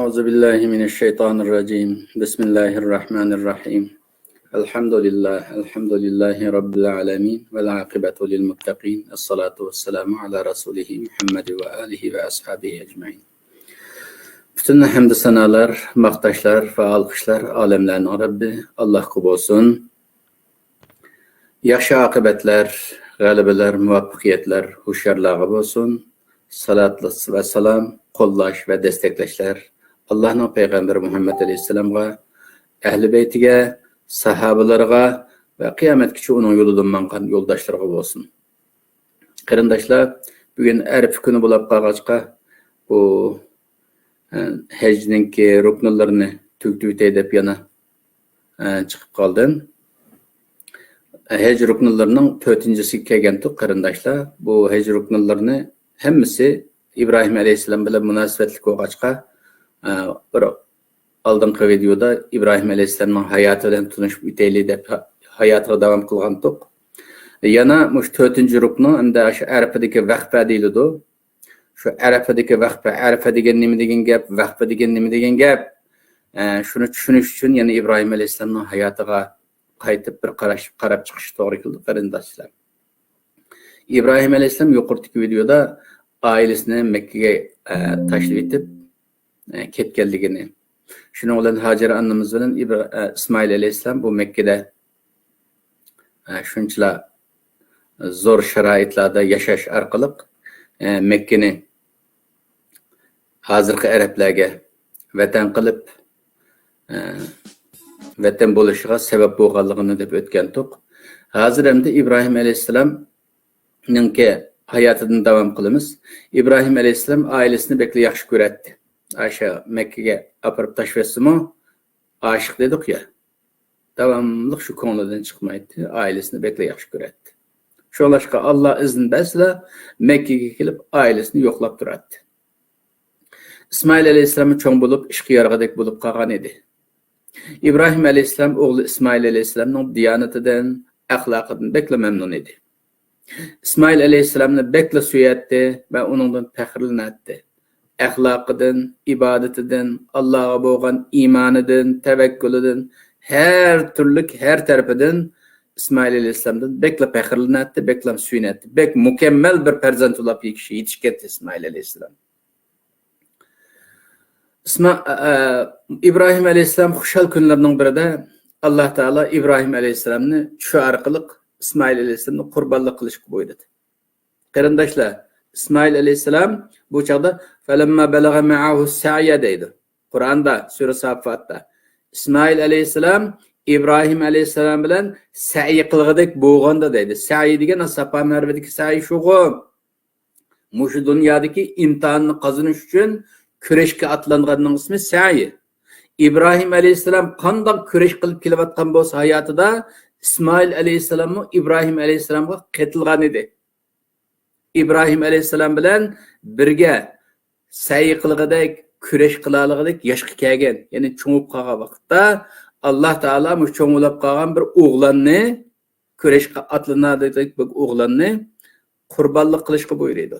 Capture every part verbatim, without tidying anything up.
أعوذ بالله من الشيطان الرجيم. بسم الله الرحمن الرحيم. الحمد لله، الحمد لله رب العالمين، والعاقبة للمتقين، الصلاة والسلام على رسوله محمد وآله وأصحابه أجمعين. پۈتۈن ھەمدۇ سانالار، ماختاشلار ۋە ئالقىشلار ئالەملەرنىڭ رەببى ئاللاھقا بولسۇن. ياخشى ئاقىۋەتلەر، غەلىبىلەر، مۇۋەپپەقىيەتلەر ھوشيارلارغا بولسۇن. سالات ۋە سالام، قوللاش ۋە دەستەكلەشلەر ئاللاھنىڭ پەيغەمبىرى مۇھەممەد ئەلەيھىسسالامغا، ئەھلى بەيتىگە، ساھابىلىرىغا ۋە قىيامەتكىچە ئۇنىڭ يولىدىن ماڭغان يولداشلىرىغا بولسۇن. قېرىنداشلار، بۈگۈن ئەرىپە كۈنى بولاپ قالغاچقا، بۇ، ئە، ھەجنىڭكى رۇكنلىرىنى تۈگىتىۋېتەي دەپ يەنە، ئە، چىقىپ قالدىم. ھەج رۇكنلىرىنىڭ تۆتىنچىسىگە كەلگەنتۇق، قېرىنداشلار. بۇ ھەج رۇكنلىرىنى ھەممىسى ئىبراھىم ئەلەيھىسسالام بىلەن مۇناسىۋەتلىك بولغاچقا، ئە، بىر ئالدىنقى ۋىدېيودا ئىبراھىم ئەلەيھىسسالامنىڭ ھاياتى بىلەن تونۇشۇپ ئۆتەيلى دەپ ھاياتىغا داۋام قىلغانتۇق. يەنە مۇشۇ تۆتىنچى رۇكنى ئەمدى ئاشۇ ئەرەپىدىكى ۋەقپە دېيىلىدۇ. شۇ ئەرەپىدىكى ۋەقپە، ئەرەپە دېگەن نېمە دېگەن گەپ، ۋەقپە دېگەن نېمە دېگەن گەپ؟ ئە، شۇنى چۈشىنىش ئۈچۈن يەنە ئىبراھىم ئەلەيھىسسالامنىڭ ھاياتىغا قايتىپ بىر قاراش، قاراپ چىقىش توغرا كېلىدۇ، قېرىنداشلار. ئىبراھىم ئەلەيھىسسالام يۇقىرىدىكى ۋىدېيودا ئائىلىسىنى مەككىگە، ئە، تاشلىۋېتىپ، ئە، كەتكەنلىكىنى، شۇنىڭ بىلەن ھاجەر ئانىمىز بىلەن ئىبرا-، ئە، ئىسمائىل ئەلەيھىسسالام بۇ مەككىدە، ئە، شۇنچىلا زور شارائىتلاردا ياشاش ئارقىلىق، ئە، مەككىنى ھازىرقى ئەرەبلەرگە ۋەتەن قىلىپ، ئە، ۋەتەن بولۇشىغا سەۋەب بولغانلىقىنى دەپ ئۆتكەنتۇق. ھازىر ئەمدى ئىبراھىم ئەلەيھىسسالامنىڭكى ھاياتىدىن داۋام قىلىمىز. ئىبراھىم ئەلەيھىسسالام ئائىلىسىنى بەكلا ياخشى كۆرەتتى. ئاشۇ مەككىگە ئاپىرىپ تاشلىۋەتسىمۇ، ئاشىق دېدۇق يا، داۋاملىق شۇ كۆڭلىدىن چىقمايتتى، ئائىلىسىنى بەكلا ياخشى كۆرەتتى. شۇڭلاشقا، ئاللا ئىزىن بەرسىلا، مەككىگە كېلىپ، ئائىلىسىنى يوقلاپ تۇراتتى. ئىسمائىل ئەلەيھىسسالام چوڭ بولۇپ، ئىشقا يارىغۇدەك بولۇپ قالغان ئىدى. ئىبراھىم ئەلەيھىسسالام ئوغلى ئىسمائىل ئەلەيھىسسالامنىڭ دىيانىتىدىن، ئەخلاقىدىن بەكلا مەمنۇن ئىدى. ئىسمائىل ئەلەيھىسسالامنى بەكلا سۆيەتتى ۋە ئۇنىڭدىن پەخىرلىنەتتى. ئەخلاقىدىن، ئىبادىتىدىن، ئاللاغا بولغان ئىمانىدىن، تەۋەككۈلىدىن، ھەر تۈرلۈك، ھەر تەرىپىدىن ئىسمائىل ئەلەيھىسسالامدىن بەكلا پەخىرلىنەتتى، بەكلا سۆيۈنەتتى. بەك مۇكەممەل بىر پەرزەنت بولاپ يېتىش-، يېتىشكەنتى ئىسمائىل ئەلەيھىسسالام. ئىسما-، ئە، ئىبراھىم ئەلەيھىسسالام خۇشال كۈنلىرىنىڭ بىرىدە ئاللا تائالا ئىبراھىم ئەلەيھىسسالامنى چۈش ئارقىلىق ئىسمائىل ئەلەيھىسسالامنى قۇربانلىق قىلىشقا بۇيرۇدى. قېرىنداشلار، ئىسمائىل ئەلەيھىسسالام بۇ چاغدا فەلەمما بەلەغە مەئەھۇ سەئيە دەيدۇ. قۇرئاندا، سۈرە ساففاتتا. ئىسمائىل ئەلەيھىسسالام ئىبراھىم ئەلەيھىسسالام بىلەن سەئي قىلغۇدەك بولغاندا دەيدۇ. سەئي دېگەن ساپا مەرۋىدىكى سەئي شۇغۇ. مۇشۇ دۇنيادىكى ئىمتىھاننى قازىنىش ئۈچۈن كۈرەشكە ئاتلانغاننىڭ ئىسمى سەئي. ئىبراھىم ئەلەيھىسسالام قانداق كۈرەش قىلىپ كېلىۋاتقان بولسا ھاياتىدا، ئىسمائىل ئەلەيھىسسالاممۇ ئىبراھىم ئەلەيھىسسالامغا قېتىلغان ئىدى. ئىبراھىم ئەلەيھىسسالام بىلەن بىرگە سەي قىلغۇدەك، كۈرەش قىلالىغۇدەك ياشقا كەلگەن، يەنى چوڭىيىپ قالغان ۋاقىتتا، ئاللا تائالا مۇشۇ چوڭ بولاپ قالغان بىر ئوغلاننى، كۈرەشكە ئاتلىنالايدىغان بىر ئوغلاننى قۇربانلىق قىلىشقا بۇيرۇيدۇ.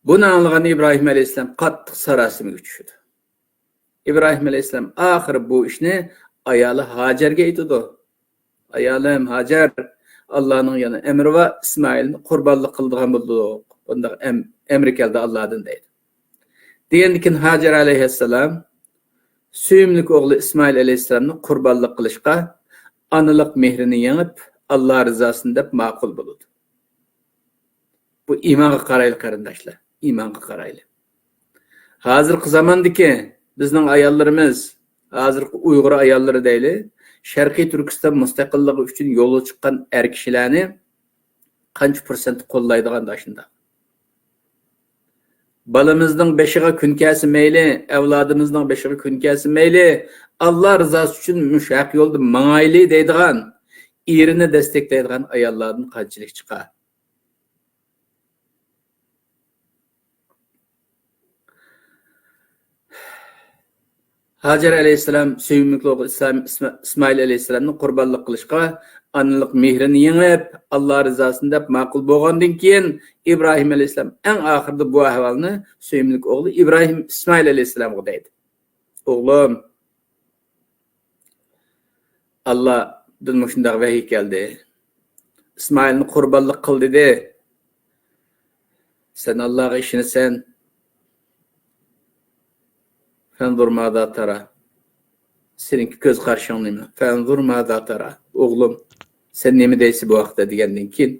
بۇنى ئاڭلىغان ئىبراھىم ئەلەيھىسسالام قاتتىق ساراسىمىگە چۈشىدۇ. ئىبراھىم ئەلەيھىسسالام ئاخىرى بۇ ئىشنى ئايالى ھاجەرگە ئېيتىدۇ. ئايالىم ھاجەر، ئاللانىڭ يەنە ئەمرى بار، ئىسمائىلنى قۇربانلىق قىلىدىغان بولدۇق. بۇنداق ئەم-، ئەمر كەلدى ئاللادىن دەيدۇ. دېگەندىكىن ھاجەر ئەلەيھىسسالام سۆيۈملۈك ئوغلى ئىسمائىل ئەلەيھىسسالامنى قۇربانلىق قىلىشقا ئانىلىق مېھرىنى يېڭىپ، ئاللا رىزاسىنى دەپ ماقۇل بولىدۇ. بۇ ئىمانغا قارايلى، قېرىنداشلار، ئىمانغا قارايلى. ھازىرقى زاماندىكى بىزنىڭ ئاياللىرىمىز، ھازىرقى ئۇيغۇر ئاياللىرى دەيلى، شەرقىي تۈركىستان مۇستەقىللىقى ئۈچۈن يولغا چىققان ئەر كىشىلەرنى قانچە پىرسەنت قوللايدىغاندا ئاشۇنداق. بالىمىزنىڭ بېشىغا كۈن كەلسە مەيلى، ئەۋلادىمىزنىڭ بېشىغا كۈن كەلسە مەيلى، ئاللا رىزاسى ئۈچۈن مۇشۇ ھەق يولدا ماڭايلى دەيدىغان، ئېرىنى دەستەكلەيدىغان ئاياللاردىن قانچىلىك چىقار؟ ھاجەر ئەلەيھىسسالام سۆيۈملۈك ئوغلى ئىسلام-، ئىسما-، ئىسمائىل ئەلەيھىسسالامنى قۇربانلىق قىلىشقا ئانىلىق مېھرىنى يېڭىپ، ئاللا رىزاسىنى دەپ ماقۇل بولغاندىن كېيىن، ئىبراھىم ئەلەيھىسسالام ئەڭ ئاخىرىدا بۇ ئەھۋالنى سۆيۈملۈك ئوغلى ئىبراھىم ئىسمائىل ئەلەيھىسسالامغا دەيدۇ. ئوغلۇم، ئاللادىن مۇشۇنداق ۋەھىي كەلدى. ئىسمائىلنى قۇربانلىق قىل دېدى. سەن ئاللاغا ئىشىنىسەن. فانظر ماذا ترى. سېنىڭكى كۆز قارىشىڭ نېمە؟ فانظر ماذا ترى. ئوغلۇم، سەن نېمە دەيسەن بۇ ھەقتە؟ دېگەندىن كېيىن،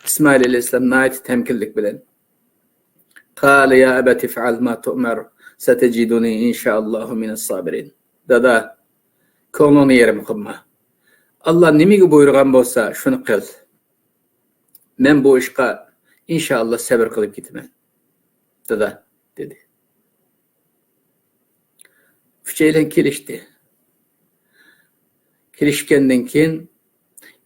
ئىسمائىل ئەلەيھىسسالام ناھايىتى تەمكىنلىك بىلەن، قال يا أبت افعل ما تؤمر ستجدني إن شاء الله من الصابرين. دادا، كۆڭلۈڭنى يېرىم قىلما. ئاللا نېمىگە بۇيرۇغان بولسا، شۇنى قىل. مەن بۇ ئىشقا ئىنشائاللا سەۋر قىلىپ كېتىمەن، دادا، دېدى. ئۈچەيلەن كېلىشتى. كېلىشكەندىن كېيىن،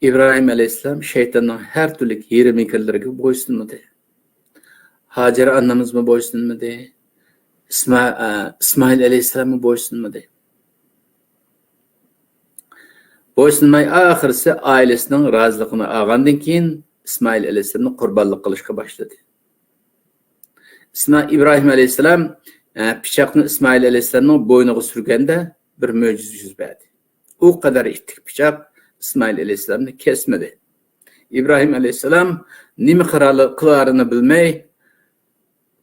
ئىبراھىم ئەلەيھىسسالام شەيتاننىڭ ھەر تۈرلۈك ھىيلە-مىكىرلىرىگە بويسۇنمىدى. ھاجەر ئانىمىزمۇ بويسۇنمىدى. ئىسما-، ئە، ئىسمائىل ئەلەيھىسسالاممۇ بويسۇنمىدى. بويسۇنماي، ئاخىرسى ئائىلىسىنىڭ رازىلىقىنى ئالغاندىن كېيىن، ئىسمائىل ئەلەيھىسسالامنى قۇربانلىق قىلىشقا باشلىدى. ئىسما-، ئىبراھىم ئەلەيھىسسالام، ئە، پىچاقنى ئىسمائىل ئەلەيھىسسالامنىڭ بوينىغا سۈرگەندە، بىر مۆجىزە يۈز بەردى. ئۇ قەدەر ئىتتىك پىچاق ئىسمائىل ئەلەيھىسسالامنى كەسمىدى. ئىبراھىم ئەلەيھىسسالام نېمە قىلارلى-، قىلارىنى بىلمەي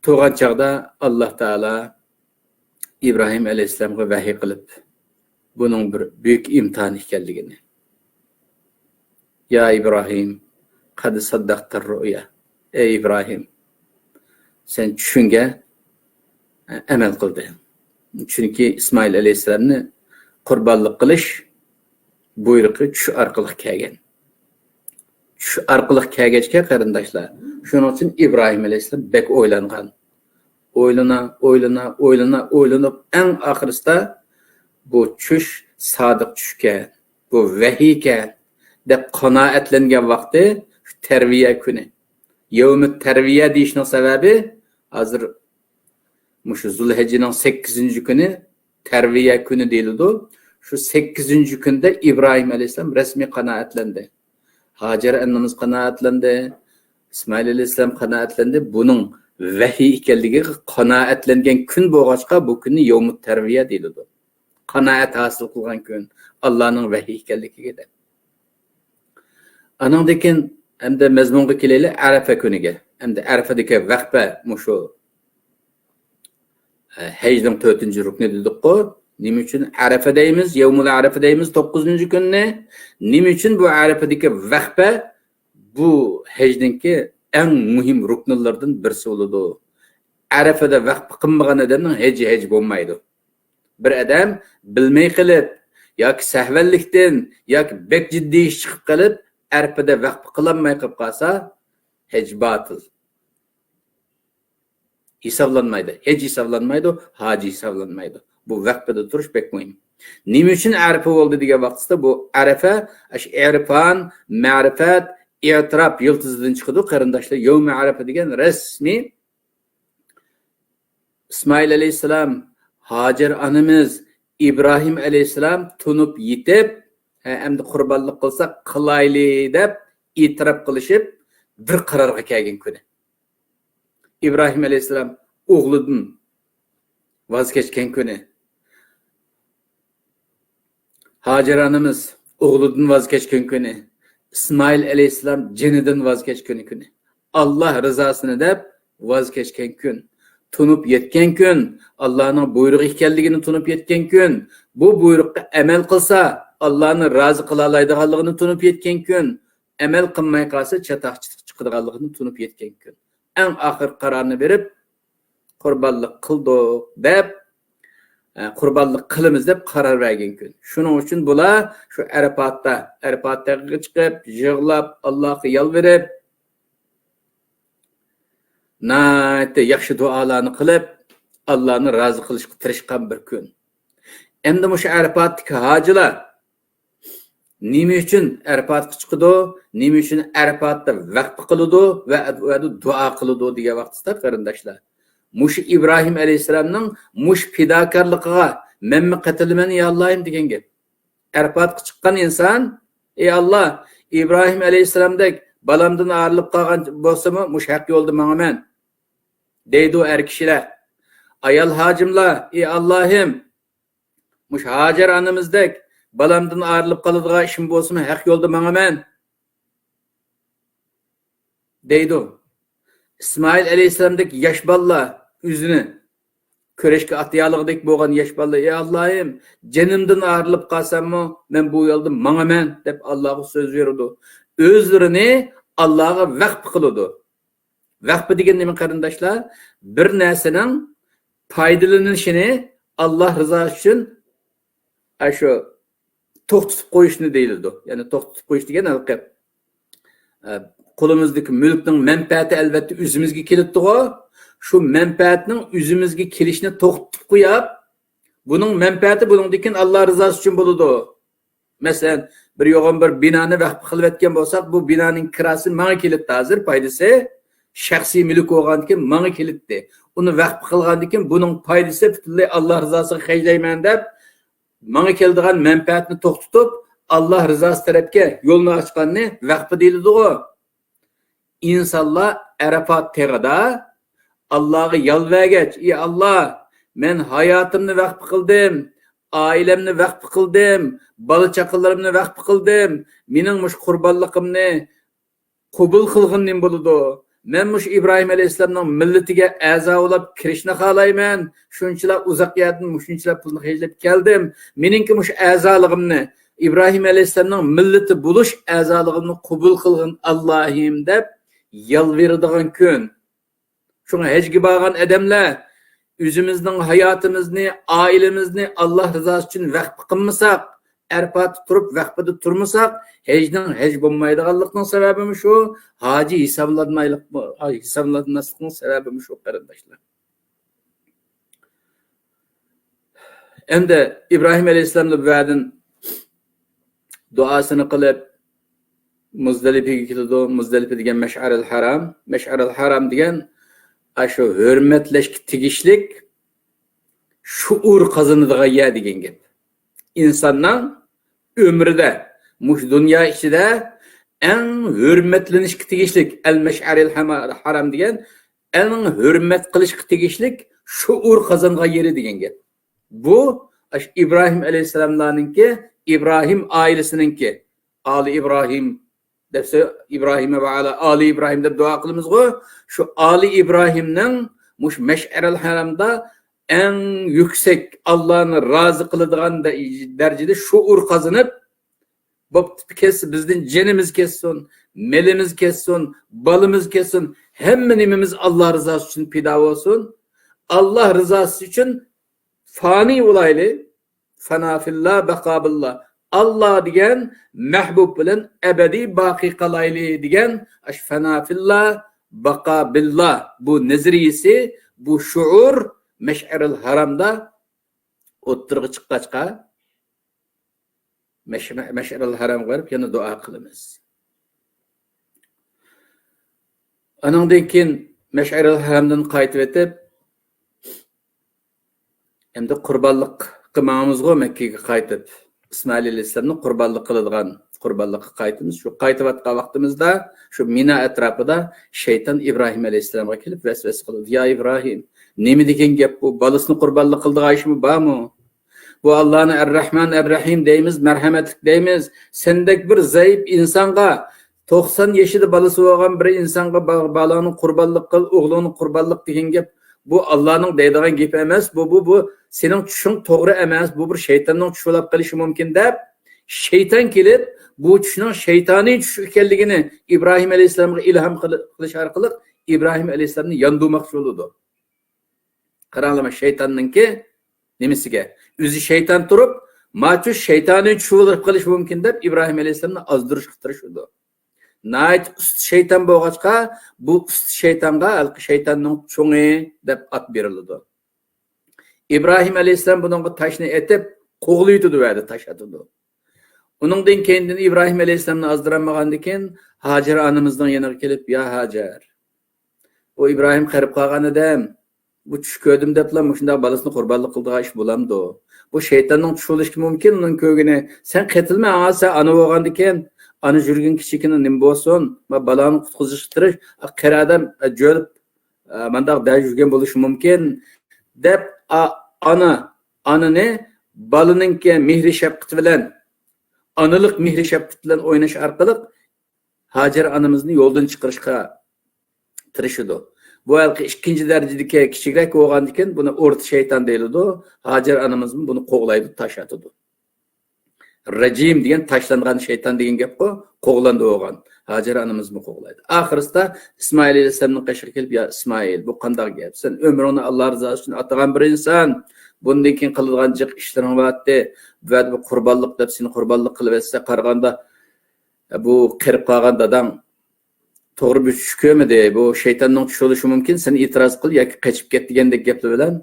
تۇرغان چاغدا، ئاللا تائالا ئىبراھىم ئەلەيھىسسالامغا ۋەھىي قىلىپ، بۇنىڭ بىر بۈيۈك ئىمتىھان ئىكەنلىكىنى، يا ئىبراھىم، قەد سەددەقتەر رۇئيا. ئەي ئىبراھىم، سەن چۈشۈڭگە ئەمەل قىلدىڭ. چۈنكى ئىسمائىل ئەلەيھىسسالامنى قۇربانلىق قىلىش بۇيرۇقى چۈش ئارقىلىق كەلگەن. چۈش ئارقىلىق كەلگەچكە، قېرىنداشلار، شۇنىڭ ئۈچۈن ئىبراھىم ئەلەيھىسسالام بەك ئويلانغان. ئويلىنا، ئويلىنا، ئويلىنا، ئويلىنىپ، ئەڭ ئاخىرسىدا بۇ چۈش سادىق چۈشكەن، بۇ ۋەھىيكەن دەپ قانائەتلەنگەن ۋاقتى شۇ تەرۋىيە كۈنى. يەۋمۇت تەرۋىيە دېيىشنىڭ سەۋەبى، ھازىر مۇشۇ زۇلھەججىنىڭ سەككىزىنچى كۈنى تەرۋىيە كۈنى دېيىلىدۇ. شۇ سەككىزىنچى كۈندە ئىبراھىم ئەلەيھىسسالام رەسمىي قانائەتلەندى. ھاجەر ئانىمىز قانائەتلەندى. ئىسمائىل ئەلەيھىسسالام قانائەتلەندى. بۇنىڭ ۋەھىي ئىكەنلىكىگە قانائەتلەنگەن كۈن بولغاچقا، بۇ كۈننى يەۋمۇت تەرۋىيە دېيىلىدۇ. قانائەت ھاسىل قىلغان كۈن، ئاللانىڭ ۋەھىي ئىكەنلىكىگە دەپ. ئانىڭدىن كېيىن ئەمدى مەزمۇنغا كېلەيلى، ئەرەپە كۈنىگە. ئەمدى ئەرەپىدىكى ۋەخپە مۇشۇ، ئە، ھەجنىڭ تۆتىنچى رۇكنى دېدۇققۇ. نېمە ئۈچۈن ئەرەپە دەيمىز، يەۋمۇل ئەرەپە دەيمىز توققۇزىنچى كۈننى؟ نېمە ئۈچۈن بۇ ئەرەپىدىكى ۋەخپە بۇ ھەجنىڭكى ئەڭ مۇھىم رۇكنلىرىدىن بىرسى بولىدۇ؟ ئەرەپىدە ۋەخپە قىلمىغان ئادەمنىڭ ھەجى ھەج بولمايدۇ. بىر ئادەم بىلمەي قېلىپ ياكى سەھۋەنلىكتىن ياكى بەك جىددىي ئىش چىقىپ قېلىپ، ئەرەپىدە ۋەخپە قىلالماي قېلىپ قالسا، ھەج باتىل. ھېسابلانمايدۇ. ھەج ھېسابلانمايدۇ، ھاجى ھېسابلانمايدۇ. بۇ ۋەخپىدە تۇرۇش بەك مۇھىم. نېمە ئۈچۈن ئەرەپە بولدى دېگەن ۋاقتىسىدا، بۇ ئەرەپە، ئاشۇ ئىرفان، مەرىپەت، ئېتىراپ يىلتىزىدىن چىقىدۇ، قېرىنداشلار. يەۋمى ئەرەپە دېگەن رەسمىي ئىسمائىل ئەلەيھىسسالام، ھاجەر ئانىمىز، ئىبراھىم ئەلەيھىسسالام تونۇپ يېتىپ، ھە، ئەمدى قۇربانلىق قىلساق قىلايلى دەپ ئېتىراپ قىلىشىپ، بىر قارارغا كەلگەن كۈنى. ئىبراھىم ئەلەيھىسسالام ئوغلىدىن ۋاز كەچكەن كۈنى. ھاجەر ئانىمىز ئوغلىدىن ۋاز كەچكەن كۈنى، ئىسمائىل ئەلەيھىسسالام جېنىدىن ۋاز كەچكەن كۈنى، ئاللا رىزاسىنى دەپ ۋاز كەچكەن كۈن، تونۇپ يەتكەن كۈن، ئاللانىڭ بۇيرۇقى ئىكەنلىكىنى تونۇپ يەتكەن كۈن، بۇ بۇيرۇققا ئەمەل قىلسا، ئاللانى رازى قىلالايدىغانلىقىنى تونۇپ يەتكەن كۈن، ئەمەل قىلماي قالسا، چاتاق چىقىدىغانلىقىنى تونۇپ يەتكەن كۈن. ئەڭ ئاخىرقى قارارنى بېرىپ، قۇربانلىق قىلدۇق دەپ، ئە، قۇربانلىق قىلىمىز دەپ قارار بەرگەن كۈن. شۇنىڭ ئۈچۈن بۇلار شۇ ئەرەپاتتا، ئەرەپات تېغىغا چىقىپ، يىغلاپ، ئاللاغا يالۋۇرۇپ، ناھايىتى ياخشى دۇئالارنى قىلىپ، ئاللانى رازى قىلىشقا تىرىشقان بىر كۈن. ئەمدى مۇشۇ ئەرەپاتتىكى ھاجىلار نېمە ئۈچۈن ئەرپاتقا چىقىدۇ؟ نېمە ئۈچۈن ئەرپاتتا ۋەقپە قىلىدۇ ۋە ئۇ يەردە دۇئا قىلىدۇ دېگەن ۋاقتىدا، قېرىنداشلار، مۇشۇ ئىبراھىم ئەلەيھىسسالامنىڭ مۇشۇ پىداكارلىقىغا مەنمۇ قېتىلىمەن، يا ئاللاھىم، دېگەن گەپ. ئەرپاتقا چىققان ئىنسان، ئەي ئاللا، ئىبراھىم ئەلەيھىسسالامدەك بالامدىن ئايرىلىپ قالغان بولسىمۇ، مۇشۇ ھەق يولدا ماڭىمەن، دەيدۇ ئەر كىشىلەر. ئايال ھاجىملار، ئى ئاللاھىم، مۇشۇ ھاجەر ئانىمىزدەك بالامدىن ئايرىلىپ قالىدىغان ئىشىم بولسىمۇ، ھەق يولدا ماڭىمەن، دەيدۇ. ئىسمائىل ئەلەيھىسسالامدەك ياش بالىلار ئۆزىنى كۈرەشكە ئاتىيالىغۇدەك بولغان ياش بالىلار، ئى ئاللاھىم، جېنىمدىن ئايرىلىپ قالساممۇ، مەن بۇ يولدا ماڭىمەن، دەپ ئاللاغا سۆز بېرىدۇ. ئۆزلىرىنى ئاللاغا ۋەقپە قىلىدۇ. ۋەقپە دېگەن نېمە، قېرىنداشلار؟ بىر نەرسىنىڭ پايدىلىنىشىنى ئاللا رىزاسى ئۈچۈن، ئە، شۇ توختىتىپ قويۇشنى دېيىلىدۇ. يەنى توختىتىپ قويۇش دېگەن ھېلىقى، ئە، قولىمىزدىكى مۈلۈكنىڭ مەنپەئەتى ئەلۋەتتە ئۆزىمىزگە كېلىدىغۇ. شۇ مەنپەئەتنىڭ ئۆزىمىزگە كېلىشىنى توختىتىپ قويۇپ، بۇنىڭ مەنپەئەتى بۇنىڭدىن كېيىن ئاللا رىزاسى ئۈچۈن بولىدۇ. مەسىلەن، بىر يوغان بىر بىنانى ۋەقپە قىلىۋەتكەن بولساق، بۇ بىنانىڭ كىراسى ماڭا كېلىدۇ ھازىر، پايدىسى شەخسىي مۈلۈك بولغاندىكىن ماڭا كېلىدۇ. ئۇنى ۋەقپە قىلغاندىكىن بۇنىڭ پايدىسى پۈتۈنلەي ئاللا رىزاسىغا خەجلەيمەن دەپ، ماڭا كېلىدىغان مەنپەئەتنى توختىتىپ، ئاللا رىزاسى تەرەپكە يولنى ئاچقاننى ۋەقپە دېيىلىدىغۇ. ئىنسانلار ئەرەپات تېغىدا ئاللاغا يالۋەرگەچ، ئى ئاللا، مەن ھاياتىمنى ۋەقپە قىلدىم، ئائىلەمنى ۋەقپە قىلدىم، بالا-چاقىلىرىمنى ۋەقپە قىلدىم، مېنىڭ مۇشۇ قۇربانلىقىمنى قوبۇل قىلغىن نېمە بولىدۇ؟ مەن مۇشۇ ئىبراھىم ئەلەيھىسسالامنىڭ مىللىتىگە ئەزا بولاپ كىرىشنى خالايمەن، شۇنچىلا ئۇزاق يەردىن مۇشۇنچىلا پۇلنى خەجلەپ كەلدىم، مېنىڭكى مۇشۇ ئەزالىقىمنى، ئىبراھىم ئەلەيھىسسالامنىڭ مىللىتى بولۇش ئەزالىقىمنى قوبۇل قىلغىن ئاللاھىم، دەپ يالۋۇرىدىغان كۈن. شۇڭا ھەجگە بارغان ئادەملەر، ئۆزىمىزنىڭ ھاياتىمىزنى، ئائىلىمىزنى ئاللا رىزاسى ئۈچۈن ۋەقپە قىلمىساق، ئەرپاتتا تۇرۇپ ۋەقپىدە تۇرمىساق، ھەجنىڭ ھەج بولمايدىغانلىقىنىڭ سەۋەبىمۇ شۇ، ھاجى ھېسابلانمايلىق-، ھېسابلانماسلىقنىڭ سەۋەبىمۇ شۇ، قېرىنداشلار. ئەمدى ئىبراھىم ئەلەيھىسسالامنى بۇ يەردىن دۇئاسىنى قىلىپ، مۇزدەلىپىگە كېلىدۇ. مۇزدەلىپە دېگەن مەشئەرىل ھارام. مەشئەرىل ھارام دېگەن ئاشۇ ھۆرمەتلەشكە تېگىشلىك شۇئۇر قازىنىدىغان يەر دېگەن گەپ. ئىنساننىڭ ئۆمرىدە، مۇشۇ دۇنيا ئىچىدە ئەڭ ھۆرمەتلىنىشكە تېگىشلىك، ئەل مەشئەرىل ھاما-، ھارام دېگەن ئەڭ ھۆرمەت قىلىشقا تېگىشلىك شۇئۇر قازانغان يېرى دېگەن گەپ. بۇ ئاشۇ ئىبراھىم ئەلەيھىسسالاملارنىڭكى، ئىبراھىم ئائىلىسىنىڭكى، ئالى ئىبراھىم دەپ سۆ-، ئىبراھىم ۋە ئالا-، ئالى ئىبراھىم دەپ دۇئا قىلىمىزغۇ. شۇ ئالى ئىبراھىمنىڭ مۇشۇ مەشئەرەل ھەرەمدا ئەڭ يۈكسەك، ئاللانى رازى قىلىدىغان دە-، دەرىجىدە شۇئۇر قازىنىپ، بوپتۇ، كەتسە بىزدىن جېنىمىز كەتسۇن، مېلىمىز كەتسۇن، بالىمىز كەتسۇن، ھەممە نېمىمىز ئاللا رىزاسى ئۈچۈن پىدا بولسۇن. ئاللا رىزاسى ئۈچۈن فانىي بولايلى. فانا فىللا، باقا بىللا. ئاللا دېگەن مەھبۇب بىلەن ئەبەدىي باقىي قالايلى دېگەن ئاشۇ فانا فىللا، باقا بىللا. بۇ نەزەرىيىسى، بۇ شۇئۇر مەشئەرىل ھارامدا ئوتتۇرىغا چىققاچقا، مەش-، مەشئەرىل ھارامغا بېرىپ يەنە دۇئا قىلىمىز. ئانىڭدىن كېيىن مەشئەرىل ھارامدىن قايتىۋېتىپ، ئەمدى قۇربانلىققا ماڭىمىزغۇ مەككىگە قايتىپ. ئىسمائىل ئەلەيھىسسالامنى قۇربانلىق قىلىدىغان، قۇربانلىققا قايتىمىز. شۇ قايتىۋاتقان ۋاقتىمىزدا شۇ مىنا ئەتراپىدا شەيتان ئىبراھىم ئەلەيھىسسالامغا كېلىپ ۋەسۋەسە قىلىدۇ. يا ئىبراھىم، نېمە دېگەن گەپ بۇ؟ بالىسىنى قۇربانلىق قىلىدىغان ئىشمۇ بارمۇ؟ بۇ ئاللانى ئەررەھمان ئەررەھىم دەيمىز، مەرھەمەتلىك دەيمىز. سەندەك بىر زەئىپ ئىنسانغا، توقسان يېشىدا بالىسى بولغان بىر ئىنسانغا با-، بالىڭنى قۇربانلىق قىل، ئوغلۇڭنى قۇربانلىق دېگەن گەپ، بۇ ئاللانىڭ دەيدىغان گېپى ئەمەس. بۇ، بۇ، بۇ سېنىڭ چۈشۈڭ توغرا ئەمەس، بۇ بىر شەيتاننىڭ چۈشى بولاپ قېلىشى مۇمكىن دەپ، شەيتان كېلىپ، بۇ چۈشنىڭ شەيتانىي چۈش ئىكەنلىكىنى ئىبراھىم ئەلەيھىسسالامغا ئىلھام قىل-، قىلىش ئارقىلىق ئىبراھىم ئەلەيھىسسالامنى ياندۇرماقچى بولىدۇ. قاراڭلار، شەيتاننىڭكى نېمىسىگە؟ ئۆزى شەيتان تۇرۇپ، ما چۈش شەيتانىي چۈش بولۇپ قېلىشى مۇمكىن دەپ، ئىبراھىم ئەلەيھىسسالامنى ئازدۇرۇشقا تىرىشىدۇ. ناھايىتى ئۇستا شەيتان بولغاچقا، بۇ ئۇستا شەيتانغا ھېلىقى شەيتاننىڭ چوڭى دەپ ئات بېرىلىدۇ. ئىبراھىم ئەلەيھىسسالام بۇنىڭغا تاشنى ئېتىپ، قوغلىۋېتىدۇ، ۋەدە تاش ئاتىدۇ. ئۇنىڭدىن كېيىندىن ئىبراھىم ئەلەيھىسسالامنى ئازدۇرالمىغاندىن كېيىن، ھاجەر ئانىمىزنىڭ يېنىغا كېلىپ، يا ھاجەر، ئۇ ئىبراھىم قېرىپ قالغان ئادەم، بۇ چۈش كۆردۈم دەپلا مۇشۇنداق بالىسىنى قۇربانلىق قىلىدىغان ئىش بولامدۇ؟ بۇ شەيتاننىڭ چۈشى بولۇشى مۇمكىن ئۇنىڭ كۆرگىنى. سەن قېتىلما ئاڭا، سەن ئانا بولغاندىكىن، ئانا يۈرگەن كىچىكىنى نېمە بولسۇن، ما بالانى قۇتقۇزۇشقا تىرىش، ئا، قېرى ئادەم، ئا، جۆلۈپ، ئا، مانداق دەل يۈرگەن بولۇشى مۇمكىن، دەپ، ئا، ئانا، ئانىنى بالىنىڭكى مېھرى شەپقىتى بىلەن، ئانىلىق مېھرى شەپقىتى بىلەن ئويناش ئارقىلىق ھاجەر ئانىمىزنى يولدىن چىقىرىشقا تىرىشىدۇ. بۇ ھېلىقى ئىككىنچى دەرىجىدىكى كىچىكرەك بولغاندىكىن بۇنى ئورتا شەيتان دەيلىدۇ. ھاجەر ئانىمىزمۇ بۇنى قوغلايدۇ، تاش ئاتىدۇ. رەجىم دېگەن تاشلانغان شەيتان دېگەن گەپقۇ، قوغلاندى بولغان. ھاجەر ئانىمىزمۇ قوغلايدۇ. ئاخىرسىدا ئىسمائىل ئەلەيھىسسالامنىڭ قېشىغا كېلىپ، يا ئىسمائىل، بۇ قانداق گەپ؟ سەن ئۆمرۈڭنى ئاللا رىزاسى ئۈچۈن ئاتىغان بىر ئىنسان، بۇندىن كېيىن قىلىدىغان جىق ئىشلىرىڭ بارتتى. بۇ يەردە بىر قۇربانلىق دەپ سېنى قۇربانلىق قىلىۋەتسە قارىغاندا، بۇ قېرىپ قالغان داداڭ توغرا بىر چۈش كۆرمىدى. بۇ شەيتاننىڭ چۈشى بولۇشى مۇمكىن، سەن ئېتىراز قىل ياكى قېچىپ كەت دېگەندەك گەپلەر بىلەن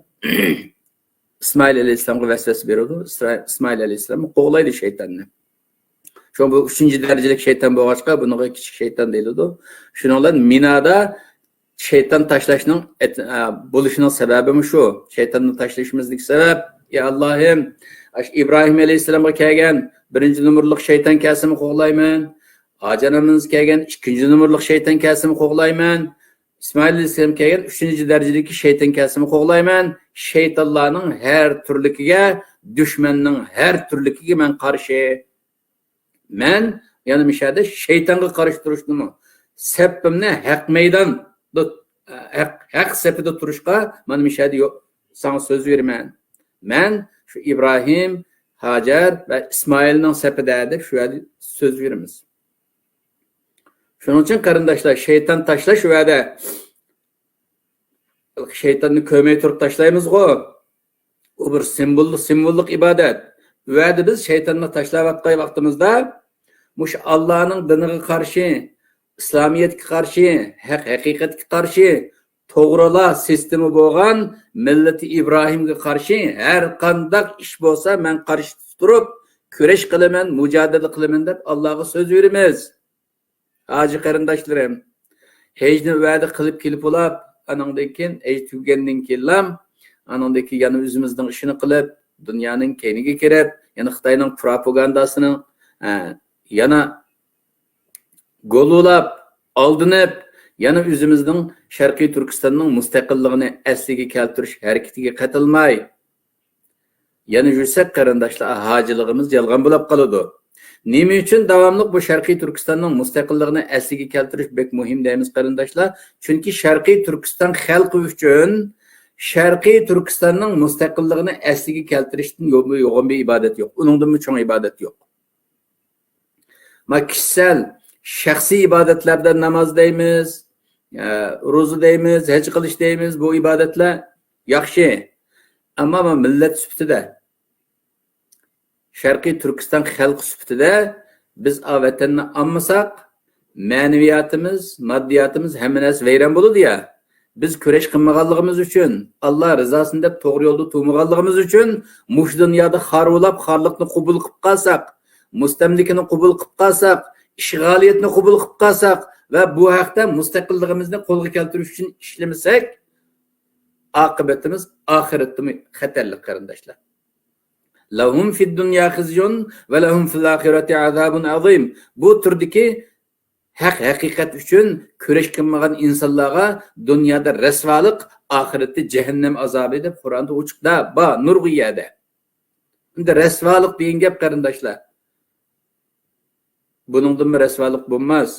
ئىسمائىل ئەلەيھىسسالامغا ۋەسۋەسە بېرىدۇ. ئىسرا-، ئىسمائىل ئەلەيھىسسالام قوغلايدۇ شەيتاننى. شۇڭا بۇ ئۈچىنچى دەرىجىلىك شەيتان بولغاچقا، بۇنىڭغا كىچىك شەيتان دەيدۇ. شۇنىڭ بىلەن مىنادا شەيتان تاشلاشنىڭ ئەت-، ئە، بولۇشىنىڭ سەۋەبىمۇ شۇ. شەيتاننى تاشلىشىمىزدىكى سەۋەب، يا ئاللاھىم، ئاشۇ ئىبراھىم ئەلەيھىسسالامغا كەلگەن بىرىنچى نومۇرلۇق شەيتان كەلسىمۇ قوغلايمەن. ھاجەر ئانىمىزغا كەلگەن ئىككىنچى نومۇرلۇق شەيتان كەلسىمۇ قوغلايمەن. ئىسمائىل ئەلەيھىسسالام كەلگەن ئۈچىنچى دەرىجىدىكى شەيتان كەلسىمۇ قوغلايمەن. شەيتانلارنىڭ ھەر تۈرلۈكىگە، دۈشمەننىڭ ھەر تۈرلۈكىگە مەن قارشى. مەن يەنە مۇشۇ يەردە شەيتانغا قارشى تۇرۇشنىمۇ، سەپىمنى ھەق مەيداندا، ھەق، ھەق سېپىدە تۇرۇشقا مانا مۇشۇ يەردە يو-، ساڭا سۆز بېرىمەن. مەن شۇ ئىبراھىم، ھاجەر ۋە ئىسمائىلنىڭ سېپىدە دەپ شۇ يەردە سۆز بېرىمىز. شۇنىڭ ئۈچۈن قېرىنداشلار، شەيتان تاشلاش شۇ يەردە شەيتاننى كۆرمەي تۇرۇپ تاشلايمىزغۇ. ئۇ بىر سىمۋول، سىمۋوللۇق ئىبادەت. ئۇ يەردە بىز شەيتاننى تاشلاۋاتقان ۋاقتىمىزدا، مۇشۇ ئاللانىڭ دىنىغا قارشى، ئىسلامىيەتكە قارشى، ھەق ھەقىقەتكە قارشى، توغرىلا سىستېما بولغان مىللىتى ئىبراھىمگە قارشى ھەر قانداق ئىش بولسا، مەن قارشى تۇرۇپ كۈرەش قىلىمەن، مۇجادىلە قىلىمەن دەپ ئاللاغا سۆز بېرىمىز. ھاجى قېرىنداشلىرىم، ھەجنى ۋەدە قىلىپ كېلىپ بولاپ، ئانىڭدىن كېيىن ھەج تۈگىگەندىن كېيىنلا، ئانىڭدىن كېيىن يەنە ئۆزىمىزنىڭ ئىشىنى قىلىپ، دۇنيانىڭ كەينىگە كىرىپ، يەنە خىتاينىڭ پروپاگانداسىنىڭ، ئە، يەنە گولۇلاپ، ئالدىنىپ، يەنە ئۆزىمىزنىڭ شەرقىي تۈركىستاننىڭ مۇستەقىللىقىنى ئەسلىگە كەلتۈرۈش ھەرىكىتىگە قېتىلماي، يەنە يۈرسەك، قېرىنداشلار، ھاجىلىقىمىز يالغان بولاپ قالىدۇ. نېمە ئۈچۈن داۋاملىق بۇ شەرقىي تۈركىستاننىڭ مۇستەقىللىقىنى ئەسلىگە كەلتۈرۈش بەك مۇھىم دەيمىز، قېرىنداشلار؟ چۈنكى شەرقىي تۈركىستان خەلقى ئۈچۈن شەرقىي تۈركىستاننىڭ مۇستەقىللىقىنى ئەسلىگە كەلتۈرۈشتىن يو-، يوغان بىر ئىبادەت يوق. ئۇنىڭدىنمۇ چوڭ ئىبادەت يوق. ما كىشىسەل شەخسىي ئىبادەتلەردە ناماز دەيمىز، ئە، روزا دەيمىز، ھەج قىلىش دەيمىز، بۇ ئىبادەتلەر ياخشى. ئەمما ما مىللەت سۈپىتىدە، شەرقىي تۈركىستان خەلقى سۈپىتىدە بىز ئا ۋەتەننى ئالمىساق، مەنىۋىياتىمىز، ماددىياتىمىز، ھەممە نەرسە ۋەيران بولىدۇ يا. بىز كۈرەش قىلمىغانلىقىمىز ئۈچۈن، ئاللا رىزاسىنى دەپ توغرا يولدا تۇرمىغانلىقىمىز ئۈچۈن مۇشۇ دۇنيادا خارۋىلاپ خارلىقنى قوبۇل قىلىپ قالساق، مۇستەملىكىنى قوبۇل قىلىپ قالساق، ئىشغالىيەتنى قوبۇل قىلىپ قالساق ۋە بۇ ھەقتە مۇستەقىللىقىمىزنى قولغا كەلتۈرۈش ئۈچۈن ئىشلىمىسەك، ئاقىۋىتىمىز ئاخىرەتتىمۇ خەتەرلىك، قېرىنداشلار. لَهُمْ فِي الدُّنْيَا خِزْيٌ وَلَهُمْ فِي الْآخِرَةِ عَذَابٌ عَظِيمٌ. بۇ تۈردىكى ھەق ھەقىقەت ئۈچۈن كۈرەش قىلمىغان ئىنسانلارغا دۇنيادا رەسۋالىق، ئاخىرەتتە جەھەننەم ئازابى دەپ قۇرئاندا ئوچۇقلا بار، نۇرغۇن يەردە. ئەمدى رەسۋالىق دېگەن گەپ، قېرىنداشلار، بۇنىڭدىنمۇ رەسۋالىق بولماس.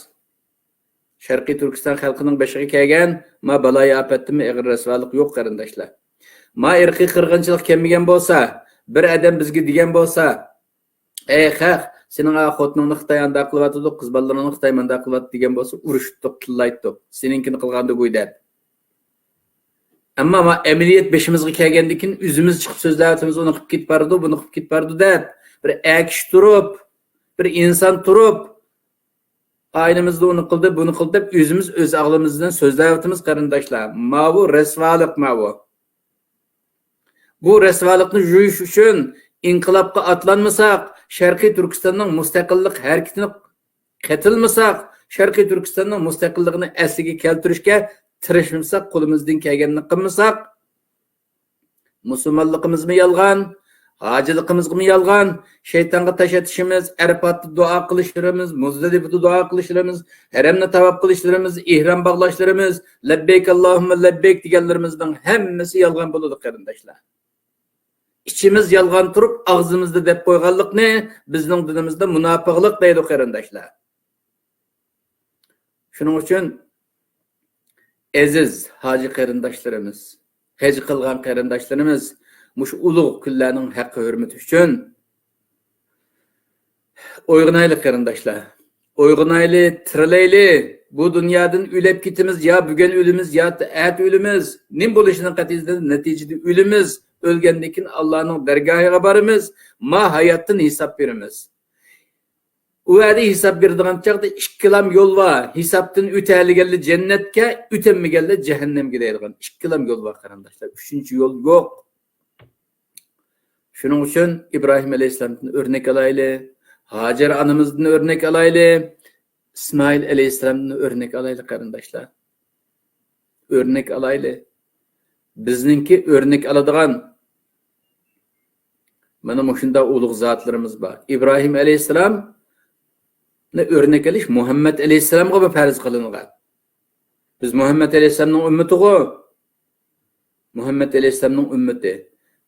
شەرقىي تۈركىستان خەلقىنىڭ بېشىغا كەلگەن ما بالايىئاپەتتىنمۇ ئېغىر رەسۋالىق يوق، قېرىنداشلار. ما ئىرقىي قىرغىنچىلىق كەلمىگەن بولسا، بىر ئادەم بىزگە دېگەن بولسا، ئەي خەق، سېنىڭ ئا خوتۇنۇڭنى خىتاي ئانداق قىلىۋاتىدۇ، قىز بالىلىرىڭنى خىتاي مانداق قىلىۋاتىدۇ دېگەن بولسا، ئۇرۇشتۇق، تىللايتتۇق. سېنىڭكىنى قىلغاندۇ گۇي دەپ. ئەمما ما ئەمەلىيەت بېشىمىزغا كەلگەندىن كېيىن ئۆزىمىز چىقىپ سۆزلەۋاتىمىز، ئۇنى قىلىپ كېتىپ بارىدۇ، بۇنى قىلىپ كېتىپ بارىدۇ دەپ. بىر ئەر كىشى تۇرۇپ، بىر ئىنسان تۇرۇپ، ئائىلىمىزدە ئۇنى قىلدى، بۇنى قىلدى دەپ ئۆزىمىز ئۆز ئاغزىمىز بىلەن سۆزلەۋاتىمىز، قېرىنداشلار. ماۋۇ رەسۋالىق، ماۋۇ. بۇ رەسۋالىقنى يۇيۇش ئۈچۈن ئىنقىلابقا ئاتلانمىساق، شەرقىي تۈركىستاننىڭ مۇستەقىللىق ھەرىكىتىنى قېتىلمىساق، شەرقىي تۈركىستاننىڭ مۇستەقىللىقىنى ئەسلىگە كەلتۈرۈشكە تىرىشمىساق، قولىمىزدىن كەلگەننى قىلمىساق، مۇسۇلمانلىقىمىزمۇ يالغان، ھاجىلىقىمىزغىمۇ يالغان، شەيتانغا تاش ئېتىشىمىز، ئەرپاتتا دۇئا قىلىشلىرىمىز، مۇزدەلىپىدە دۇئا قىلىشلىرىمىز، ھەرەمنى تاۋاپ قىلىشلىرىمىز، ئېھرام باغلاشلىرىمىز، لەببەيك ئاللاھۇممە لەببەيك دېگەنلىرىمىزنىڭ ھەممىسى يالغان بولىدۇ، قېرىنداشلار. ئىچىمىز يالغان تۇرۇپ، ئاغزىمىزدا دەپ قويغانلىقنى بىزنىڭ دىنىمىزدا مۇناپىقلىق دەيدۇ، قېرىنداشلار. شۇنىڭ ئۈچۈن ئەزىز ھاجى قېرىنداشلىرىمىز، ھەج قىلغان قېرىنداشلىرىمىز مۇشۇ ئۇلۇغ كۈنلەرنىڭ ھەققى ھۆرمىتى ئۈچۈن ئويغىنايلى قېرىنداشلار. ئويغىنايلى، تىرىلەيلى. بۇ دۇنيادىن ئۆلۈپ كېتىمىز، يا بۈگۈن ئۆلىمىز، يا ئەتە ئۆلىمىز. نېمە بولۇشىدىن قەتئىينەزەر، نەتىجىدە ئۆلىمىز. ئۆلگەندىن كېيىن ئاللانىڭ دەرگاھىغا بارىمىز. ما ھاياتتىن ھېساب بېرىمىز. ئۇ يەردە ھېساب بېرىدىغان چاغدا ئىككىلام يول بار. ھېسابتىن ئۆتەلىگەنلەر جەننەتكە، ئۆتەلمىگەنلەر جەھەننەمگە دەيدىغان ئىككىلام يول بار، قېرىنداشلار. ئۈچىنچى يول يوق. شۇنىڭ ئۈچۈن ئىبراھىم ئەلەيھىسسالامدىن ئۆرنەك ئالايلى، ھاجەر ئانىمىزدىن ئۆرنەك ئالايلى، ئىسمائىل ئەلەيھىسسالامدىن ئۆرنەك ئالايلى، قېرىنداشلار. ئۆرنەك ئالايلى. بىزنىڭكى ئۆرنەك ئالىدىغان مانا مۇشۇنداق ئۇلۇغ زاتلىرىمىز بار. ئىبراھىم ئەلەيھىسسالامنى ئۆرنەك ئېلىش مۇھەممەد ئەلەيھىسسالامغىمۇ پەرز قىلىنغان. بىز مۇھەممەد ئەلەيھىسسالامنىڭ ئۈممىتىغۇ. مۇھەممەد ئەلەيھىسسالامنىڭ ئۈممىتى.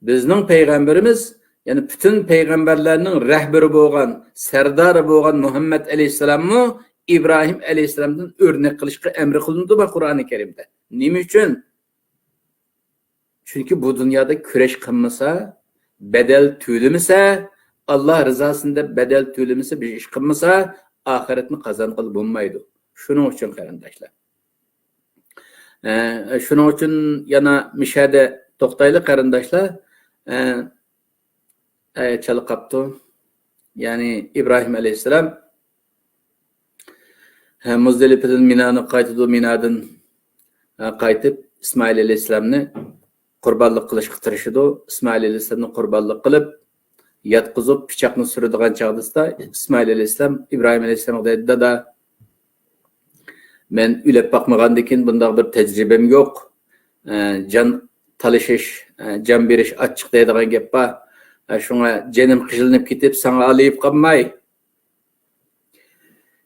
بىزنىڭ پەيغەمبىرىمىز، يەنى پۈتۈن پەيغەمبەرلەرنىڭ رەھبىرى بولغان، سەردارى بولغان مۇھەممەد ئەلەيھىسسالاممۇ ئىبراھىم ئەلەيھىسسالامدىن ئۆرنەك قىلىشقا ئەمر قىلىنىدۇ بۇ قۇرئانى كەرىمدە. نېمە ئۈچۈن؟ چۈنكى بۇ دۇنيادا كۈرەش قىلمىسا، بەدەل تۆلىمىسە، ئاللا رىزاسىنى دەپ بەدەل تۆلىمىسە، بىر ئىش قىلمىسا، ئاخىرەتنى قازانغىلى بولمايدۇ. شۇنىڭ ئۈچۈن قېرىنداشلار. ئە، شۇنىڭ ئۈچۈن يەنە مىشەدە توختايلى قېرىنداشلار. ئە، ئە، چالا قاپتۇ. يەنى ئىبراھىم ئەلەيھىسسالام، ھە، مۇزدەلىپىدىن مىنانى قايتىدۇ، مىنادىن، ھە، قايتىپ ئىسمائىل ئەلەيھىسسالامنى قۇربانلىق قىلىشقا تىرىشىدۇ. ئىسمائىل ئەلەيھىسسالامنى قۇربانلىق قىلىپ، ياتقۇزۇپ پىچاقنى سۈرىدىغان چاغدىسىدا ئىسمائىل ئەلەيھىسسالام ئىبراھىم ئەلەيھىسسالامغا دەيدۇ، دادا، مەن ئۆلۈپ باقمىغاندىكىن بۇنداق بىر تەجرىبەم يوق. ئە، جان تالىشىش، ئە، جان بېرىش ئاچچىق دەيدىغان گەپ بار. ئە، شۇڭا جېنىم قىينىلىپ كېتىپ ساڭا ئالىيىپ قالماي.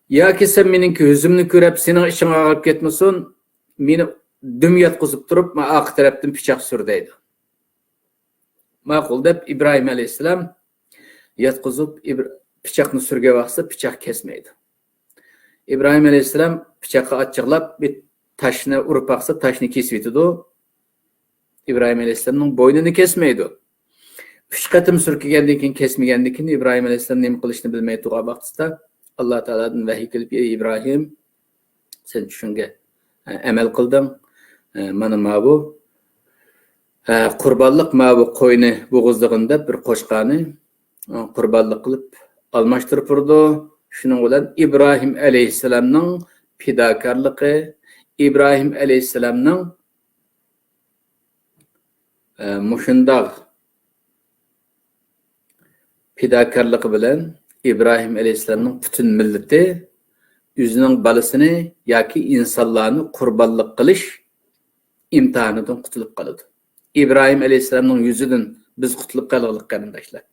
ياكى سەن مېنىڭ كۆزۈمنى كۆرۈپ سېنىڭ ئىچىڭ ئاغرىپ كەتمىسۇن، مېنى دۈم ياتقۇزۇپ تۇرۇپ، مانا ئارقا تەرەپتىن پىچاق سۈر دەيدۇ. ماقۇل دەپ ئىبراھىم ئەلەيھىسسالام ياتقۇزۇپ، ئىبر-، پىچاقنى سۈرگەن ۋاقتىدا پىچاق كەسمەيدۇ. ئىبراھىم ئەلەيھىسسالام پىچاققا ئاچچىقلاپ بىر تاشنى ئۇرۇپ باقسا، تاشنى كېسىۋېتىدۇ. ئىبراھىم ئەلەيھىسسالامنىڭ بوينىنى كەسمەيدۇ. ئۈچ قېتىم سۈركىگەندىن كېيىن، كەسمىگەندىن كېيىن ئىبراھىم ئەلەيھىسسالام نېمە قىلىشنى بىلمەي تۇرغان ۋاقتىدا، ئاللا تائالادىن ۋەھىي كېلىپ، ئەي ئىبراھىم، سەن چۈشۈڭگە، ئە، ئەمەل قىلدىڭ. ئە، مانا ماۋۇ، ئە، قۇربانلىق ماۋۇ قوينى بوغۇزلىغىن دەپ بىر قوچقارنى، ئە، قۇربانلىق قىلىپ ئالماشتۇرۇپ بېرىدۇ. شۇنىڭ بىلەن ئىبراھىم ئەلەيھىسسالامنىڭ پىداكارلىقى، ئىبراھىم ئەلەيھىسسالامنىڭ، ئە، مۇشۇنداق پىداكارلىقى بىلەن ئىبراھىم ئەلەيھىسسالامنىڭ پۈتۈن مىللىتى ئۆزىنىڭ بالىسىنى ياكى ئىنسانلارنى قۇربانلىق قىلىش ئىمتىھانىدىن قۇتۇلۇپ قالىدۇ. ئىبراھىم ئەلەيھىسسالامنىڭ يۈزىدىن بىز قۇتۇلۇپ قالغىلى، قېرىنداشلار.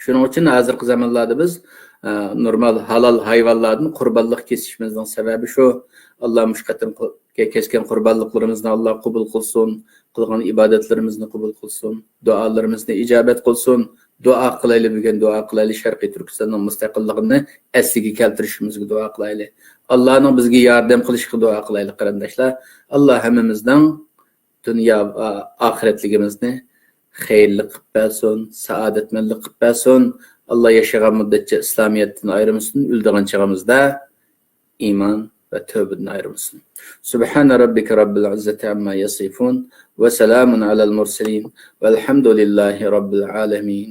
شۇنىڭ ئۈچۈن ھازىرقى زامانلاردا بىز، ئە، نورمال ھالال ھايۋانلاردىن قۇربانلىق كېسىشىمىزنىڭ سەۋەبى شۇ. ئاللا مۇشۇ قېتىم قۇ-، كە-، كەسكەن قۇربانلىقلىرىمىزنى ئاللا قوبۇل قىلسۇن، قىلغان ئىبادەتلىرىمىزنى قوبۇل قىلسۇن، دۇئالىرىمىزنى ئىجابەت قىلسۇن. دۇئا قىلايلى، بۈگۈن دۇئا قىلايلى، شەرقىي تۈركىستاننىڭ مۇستەقىللىقىنى ئەسلىگە كەلتۈرۈشىمىزگە دۇئا قىلايلى. ئاللانىڭ بىزگە ياردەم قىلىشىغا دۇئا قىلايلى، قېرىنداشلار. ئاللا ھەممىمىزنىڭ دۇنيا، ئا-، ئاخىرەتلىكىمىزنى خەيرلىك قىلىپ بەرسۇن، سائادەتمەنلىك قىلىپ بەرسۇن. ئاللا ياشىغان مۇددەتچە ئىسلامىيەتتىن ئايرىمىسۇن، ئۆلىدىغان چېغىمىزدا ئىمان ۋە تەۋبىدىن ئايرىمىسۇن. سبحان ربك رب العزة عما يصفون وسلام على المرسلين والحمد لله رب العالمين.